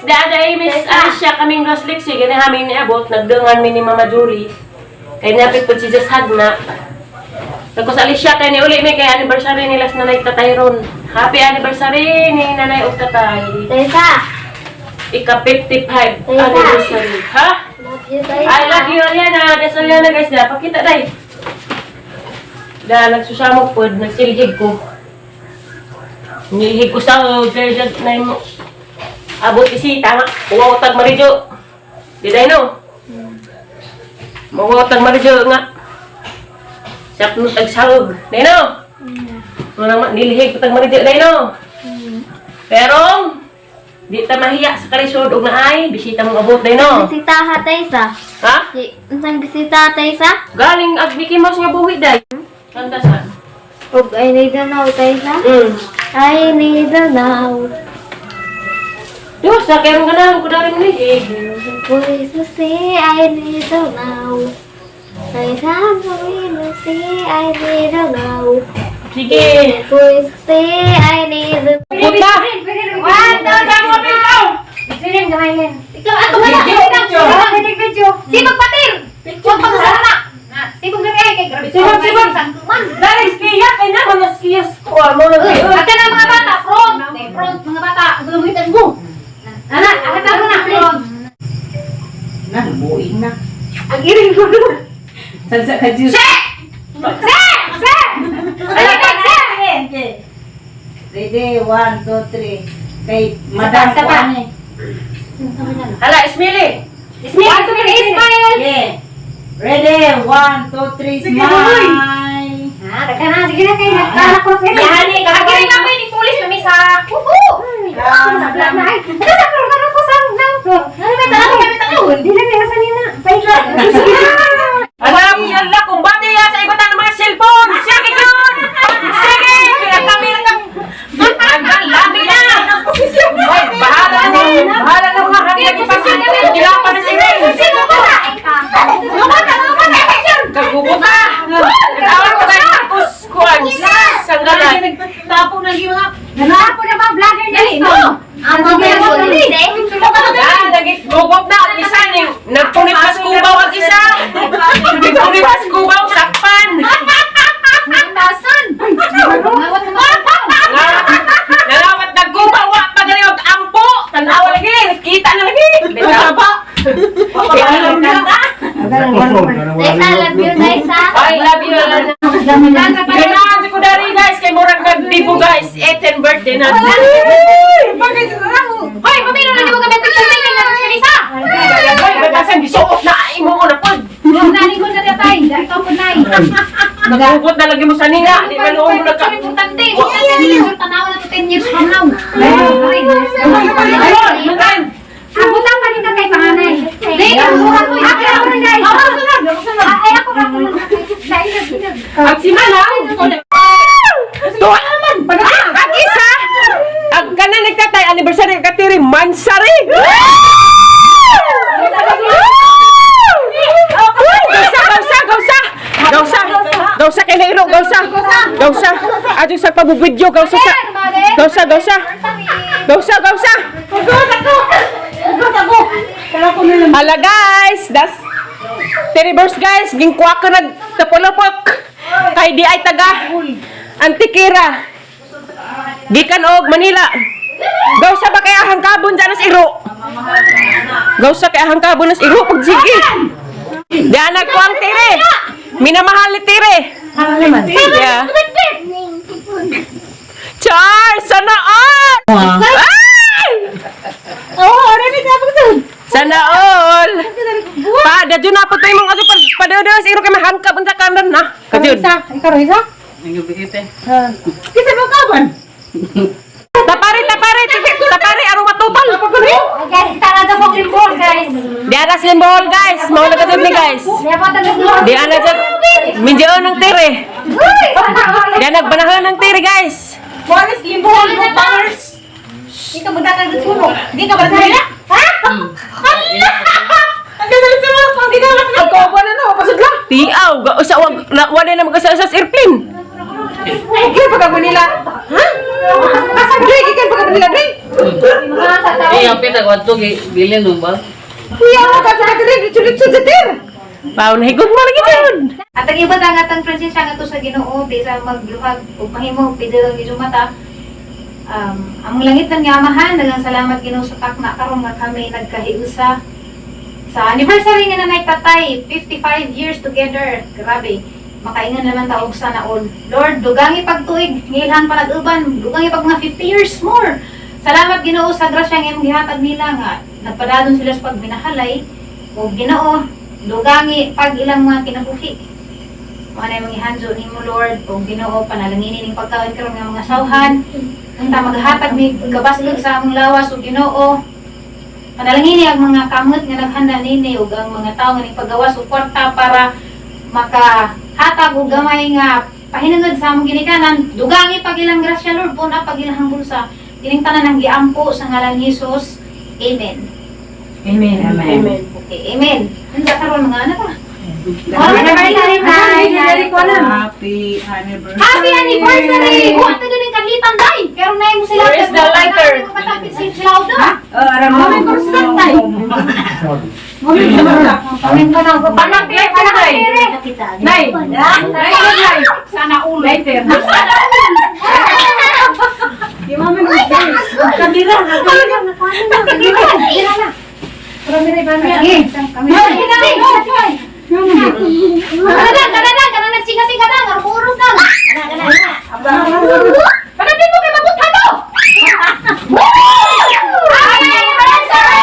Dada Miss Alicia kaming dos liksi gani hamin niabot nagdangan mi ni Mama Julie. Kay napit po si Jess Hagna. Tapos Alicia kay ni uli mi kay anniversary nila sa nanay tatay ron. Happy anniversary ni nanay ug tatay. Taysa. Ika 55 Taysa. Anniversary. Ha? Love you, Taysa. I love you, Aliana. Des Aliana, guys. Da, pakita day. Da, nagsusamok po. Nagsilhig ko. Nilhig ko sa kaya dyan na yung abot isita nga. Uwaw tag maridyo. Di day no? Mawaw tag maridyo nga. Siap no tag sahog. Day no? Wala ma, nilhig ko tag maridyo day no? Pero, di ta mahiya sa kalisod og naay, bisita mong abot day no? Bisita ha, Taysa. Ha? Si, unsang bisita, Taysa? Galing ag Mickey Mouse nga buhi day. Kanta sa. Ug I need to know, Taysa. I need to know. Diwa sa kay ron ganahan ko dari mo ni. Voice to say, I need to know. Taysa, voice to say, I need to know. Sige. Voice to say, I need to Puta. One, two, three. Ikaw, ato wala. Video, video. Sibog patir. Huwag pag-usara. Sibog na kay grabe. Sibog, sibog. Dari skiya kay na mga skiyas ko mo na. Ate na mga bata, front. Front mga bata. Go. Ana, ate na front. Na, buing na. Ang iring ko no. Salsa ka juice. Se! Se! Ay, se! Ready, one, two, three. Kay Madam Isa pa. Kuan eh. Hala, Ismili. Smile, smile, smile. Yeah. Ready, one, two, three, smile. Ah, daghan na, sige na kay nagkanak ko sila. Yahani, Ang kiri namin ni pulis kami sa Woohoo! Sa black na ay. Sa floor ka ko sa nang floor. Ano may tanong kami tanong? Hindi na may asa nina. Pahinga. Alam yalla kung bati ya sa iba ng mga cellphone. Sige yun. Sige, kaya kami lang ang ang lami na. Ay, bahala na. Bahala na mga hanggang ipasin. Kailangan na sila. Sino ba? Lumata, lumata. Kaguguta. Nag-awat ko tayo Marcos Kuan. Sanggalan. Tapo na yung mga Tapo na mga vlogger na ito. Ang mga Yan, nagigugot na ang isa ni nagpunit mas kubaw ang isa. Nagpunit mas kubaw sakpan. Tasan. Ngawat mga Nangawat nagkubaw wa pa gali og ampo. Tanawa lagi, kita na lagi. Masaba. Taysa, love you, Taysa. I love you. Ganahan ko dari guys kay murag nagdibo guys. 18th birthday na. Hoy, pamilo na di mo kami picture taking na siya Lisa. Ay, batasan gisuot na imo na pod. Nani ko na tay, ikaw po nay. Naghugot na lagi mo sa nina, di man mo nagka. Importante, importante nila tanaw na to 10 years from now. Ayun, magan. Ang butang pa nito kay panganay. Di, ang buhat mo. Ako ako na guys. Ay, ako ako na. Ang si Manang. Tuwa naman. Ang isa. Ang kana nagtatay anniversary katiri mansari. Gausa, gausa, gausa. Gausa. Gausa kay nairo, gausa. Gausa. Adyo sa pabubidyo, gausa sa. Gausa, gausa. Gausa, gausa. Hala guys, that's Teribers guys, gingkuha ka nag tapulopok. Kay di ay taga Antikira. Gikan og Manila. Gawsa ba kay ahang kabon dyan as iro? Gawsa kay ahang kabon as iro pag sige. Di anak ko ang tire. Minamahal ni tire. Yeah. Char, sana all! Ay! Sana all! Pa, dadyo na po tayo mong aso pa, padeo sa iro kay mahangkap unsa kanan na. Kajud. Kisa mo kaban? Tapari, tapari, tapari, arong matupal. Guys, tara sa pong limbol, guys. Di ana slimbol guys, mao na kajud ni guys. Di ana jud minjaon ng tire. Di ana banahon ng tire guys. Boris, limbohol mo, powers. Di ka magdakag sa sulok. Di ka ba sa Ha? Ang ganda sa mga pang di ka mas Ang na na, pasudla. Tiaw, ga usa wag na wala na mag-usa sa airplane. Gikan pa ka Manila. Ha? Dre, gikan pa ka Manila, Dre. Mga sa tao. Eh, apit ako ato bilin mo ba? Kuya, wala ka sa katiri, litso-litso sa tir. Pao na higog mo lagi jud. At ang iba ang atang presensya nga to sa Ginoo bisa magluhag ug mahimo pidel ang mata. Among langit ng Amahan, daghang salamat Ginoo sa takna karon nga kami nagkahiusa sa anniversary nga nanay tatay, 55 years together. Grabe. Makaingon naman ta og sana all. Lord, dugangi pagtuig, ngilhang panag-uban, dugangi pag mga 50 years more. Salamat Ginoo sa grasya nga imong gihatag nila nga nagpadadon sila sa pagminahalay ug Ginoo, dugangi pag ilang mga kinabuhi. Mao na imong gihanjo nimo Lord ug Ginoo, panalangini ning pagkaon karon nga mga sawhan. Unta maghatag mi kabaskog sa among lawas ug Ginoo. Panalangini ang mga kamot nga naghanda nini ug ang mga tawo nga nagpagawas og kwarta para makahatag og gamay nga pahinungod sa among ginikanan. Dugangi pag ilang grasya Lord, puna pag ilang bulsa. Kining tanan ang giampo sa ngalan ni Jesus. Amen. Amen. Amen. Okay, amen. Unsa karon mga anak ah? Happy anniversary. Happy anniversary! Huwag ka ganun kalitan, day! Pero na mo sila. Where is the lighter? Matapit si Clauda. Oh, aram mo. Panak, lighter, nay. Nay. Nay, nay. Sana ulo. Lighter. Kana kana na, kana nagsinga-singa na, ngaruros na. Panapin mo kay mabuthan mo. Happy anniversary!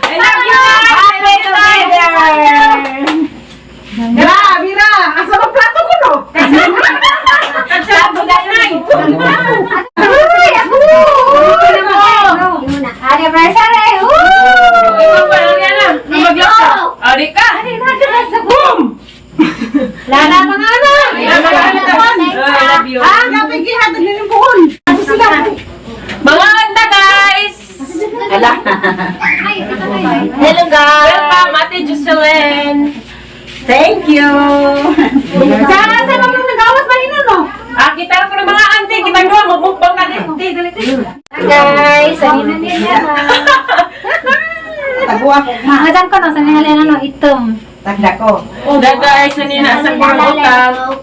I love you. Happy together. Grabe ra. Asa ba plato ko no? Plato dahil nay. Anniversary! Woo! Ikaw pa lang yan ah. Maglaw ka. Ari ka. Boom! Lala mga anak! I love you. Ah, gabi gihatag ni buhol. Mga anda guys! Hello guys. Welcome Ate Jocelyn! Thank you. Sa sa mga nagawas ba nino no? Ah, kita ko ng mga ante, kitang duha magmukbang ka din. Dali, dali. Guys, sanina nila. Taguwa ko ma. Madam ko no, sanina nila no itom. Tagda ko. Da guys, nanina sa pangutang.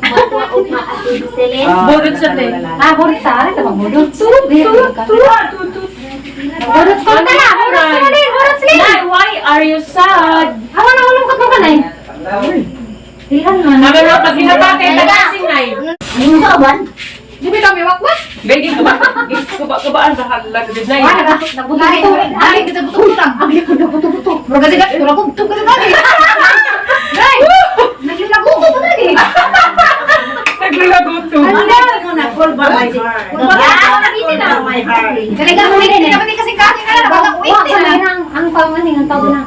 Budot sa te. Ah, burit sa akin, sa budot. Budot ko na, budot sa rin, budot sa rin. Nay, why are you sad? Awa na ulong ka ka nay. Ilan man. Sabi mo, pag hinabakay, tagasing, Nay. Di ba kami wakwas? Gay, kuba, kuba, kubaan sa halag, Nay. Wala ka, nagbuto-buto. Ay, kita buto-buto. Ay, ko nagbuto-buto. Mura kasi ka, mura ko buto kasi lagi. Nay, naglulaguto pa lagi. Naglulaguto. Ano na? Call by my heart. Wala ka, na. My heart. Talaga mo rin. Dapat kasi kaki ka na, baka uwitin na. Ang panganin, ang tao na.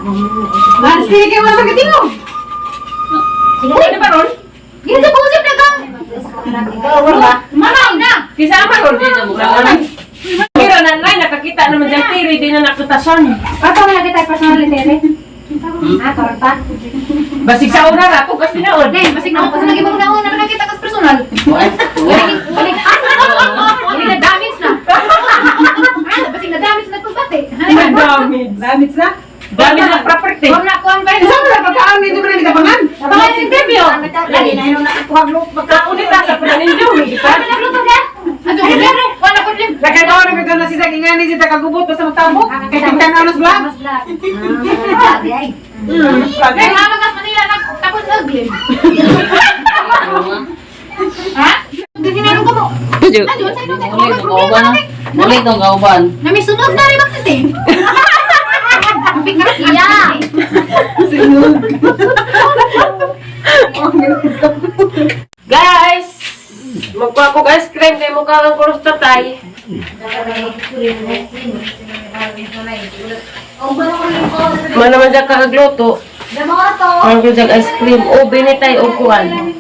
Sige kayo wala magkatingo. Ano ba ron? Hindi ko usip na kang. Mamay na. Kisa ama ron? Pero na, Nay, nakakita naman dyan, tiri, di na nakutason. Pato wala kita personal ni Tere. Ah, karon pa. Basig sa una ra, kung kasi naon. Nay, basig na ako sa naging mga nauna na nakita kas personal. Balik, balik. Balik na damage na. Ah, basig na damage na pagbati. Damage. Damage na. Damage na property. Huwag na kuhan pa rin. Saan na pagkaan dito pa rin kapangan? Abangan yung interview. Lagi na yun nakakuha Kaunit ta sa pananinyo, di ba? Ano nagluto ka? Ano nagluto? Wala ko rin. Nakagawa na bitaw na si Zag ingani si kagubot basta magtabok. Kay tingtan na nos vlog. Mas vlog. Nay, mama kas Manila nagtapos ugly. Ha? Ganyan ko mo. Ano, sa inyo Uli tong kauban. Uli tong kauban. Nami sunod na rin magtiti. Yeah. Guys, magkuha ko ice cream kay mukha kang kuros tatay. Man naman dyan kakagluto. Parang ko dyan ice cream. O, binitay o kuan.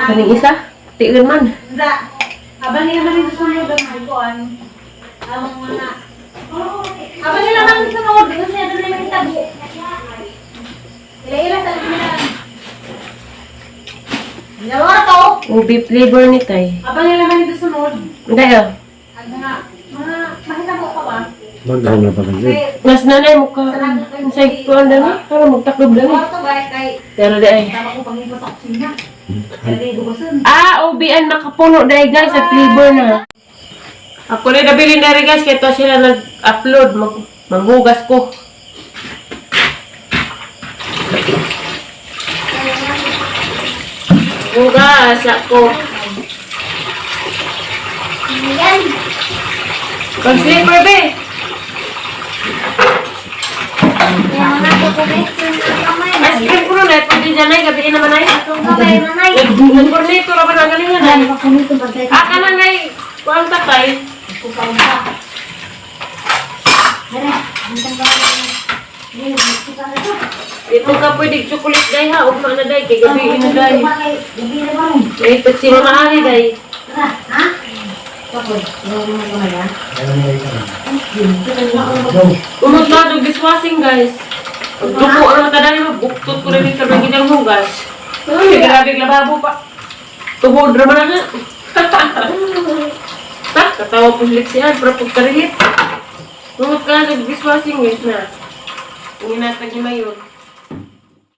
Kaning isa? Tiil man. Abang nila naman susunod ang kuan. Among mga. Abang nila naman susunod, kasi ano naman tago. Ila-ila sa nila. Dalawa to. Ube flavor ni tay. Abang nila man ito sunod. Hindi ah. Ang mga, mga, makita mo ka ba? Magdahon na pa kasi. Mas nanay mo ka. Sa kuan dami. Para magtaklob dami. Dalawa to guys kay Pero di ay. tama ko pangipos sa kusina. Kaya di gubasan. Ah, ube ang nakapuno dahil guys sa flavor na. Ako na nabili na rin guys, kaya to sila nag-upload. Manghugas ko. Hugas ako. Yan. Pag-slipper, be. Kaya na ko kamay. Ice cream ko na, pwede dyan ay, gabi naman ay. Itong kamay nanay. Nag-cornito ra ba na galingan ay? Ah, kanang ay, kuang takay. Ito ka pwede chocolate day ha, ugma na day, kay gabi na day. Ay, pag si Mama Ali day. Umot na og dishwashing guys. Pagduko ang mata dahil buktot ko rin yung kabang ginang hugas. Ay, grabe lababo pa. Tuhod ra man na nga. Ta, katawa po sila siya, pero pagkarilit. Umot ka na dishwashing guys na. Ang inatag ni Mayor.